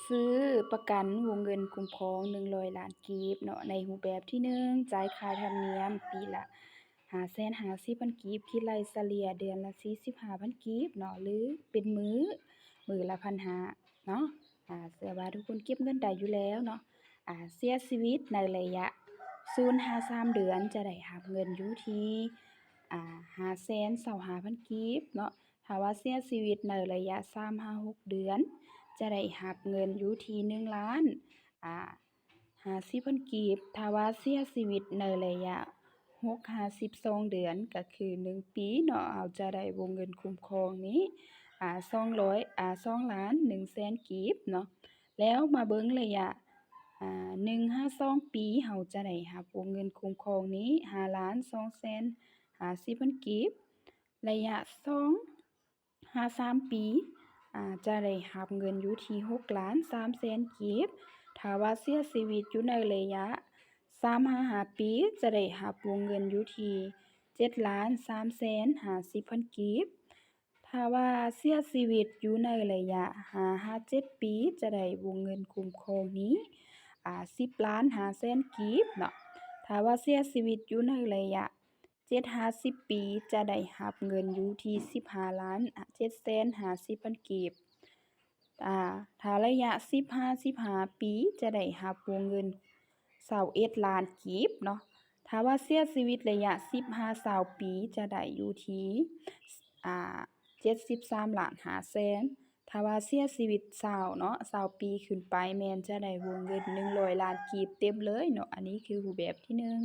ຊື້ປະກັນວົງເງິນຄຸ້ມຄອງໜຶ່ງຮ້ອຍລ້ານກີບເນາະ. ໃນຮູບແບບທີໜຶ່ງ ຈ່າຍຄ່າທຳນຽມປີລະຫ້າແສນຫ້າສິບພັນກີບ ຄິດໄລ່ສະເລ່ຍເດືອນລະສີ່ສິບຫ້າພັນກີບເນາະ ຫຼືເປັນມື້ ມື້ລະພັນຫ້າເນາະ. ອາ ເຊື່ອວ່າທຸກຄົນເກັບເງິນໄດ້ຢູ່ແລ້ວເນາະ. ອາ ເສຍຊີວິດໃນໄລຍະສູນຫາສາມເດືອນ ຈະໄດ້ຮັບເງິນຢູ່ທີ່ ອາ ຫ້າແສນຊາວຫ້າພັນກີບເນາະ. ຖ້າວ່າເສຍຊີວິດໃນໄລຍະສາມຫາຫົກເດືອນ ຈະໄດ້ຮັບເງິນຢູ່ທີ່ໜຶ່ງລ້ານ ອາ ຫ້າສິບພັນກີບ. ຖ້າວ່າເສຍຊີວິດໃນໄລຍະຫົກຫາສິບສອງເດືອນ ກໍຄືໜຶ່ງປີເນາະ ເຮົາຈະໄດ້ວົງເງິນຄຸ້ມຄອງນີ້ ອາ ສອງຮ້ອຍ ອາ ສອງລ້ານໜຶ່ງແສນກີບເນາະ. ແລ້ວມາເບິ່ງໄລຍະ ອາ ໜຶ່ງຫາສອງປີ ເຮົາຈະໄດ້ຮັບວົງເງິນຄຸ້ມຄອງນີ້ຫ້າລ້ານສອງແສນຫ້າສິບພັນກີບ. ໄລຍະສອງຫາສາມປີ ອາ ຈະໄດ້ຮັບເງິນຢູ່ທີ່ຫົກລ້ານສາມແສນກີບ. ຖ້າວ່າເສຍຊີວິດຢູ່ໃນໄລຍະສາມຫາຫ້າປີ ຈະໄດ້ຮັບວົງເງິນຢູ່ທີ່ເຈັດລ້ານສາມແສນຫ້າສິບພັນກີບ. ຖ້າວ່າເສຍຊີວິດຢູ່ໃນໄລຍະຫ້າຫາເຈັດປີ ຈະໄດ້ວົງເງິນຄຸ້ມຄອງນີ້ ອາ ສິບລ້ານຫ້າແສນກີບເນາະ. ຖ້າວ່າເສຍຊີວິດຢູ່ໃນໄລຍະເຈັດຫາສິບປີ ຈະໄດ້ຮັບເງິນຢູ່ທີ່ສິບຫ້າລ້ານເຈັດແສນຫ້າສິບພັນກີບ. ອາ ຖ້າໄລຍະສິບຫາສິບຫ້າປີ ຈະໄດ້ຮັບວົງເງິນຊາວເອັດລ້ານກີບເນາະ. ຖ້າວ່າເສຍຊີວິດໄລຍະສິບຫາຊາວປີ ຈະໄດ້ຢູ່ທີ່ ອາ ເຈັດສິບສາມລ້ານຫ້າແສນ. ຖ້າວ່າເສຍຊີວິດຊາວເນາະ ຊາວປີຂຶ້ນໄປ ແມ່ນຈະໄດ້ວົງເງິນໜຶ່ງຮ້ອຍລ້ານກີບເຕັມເລີຍເນາະ. ອັນນີ້ຄືຮູບແບບທີໜຶ່ງ.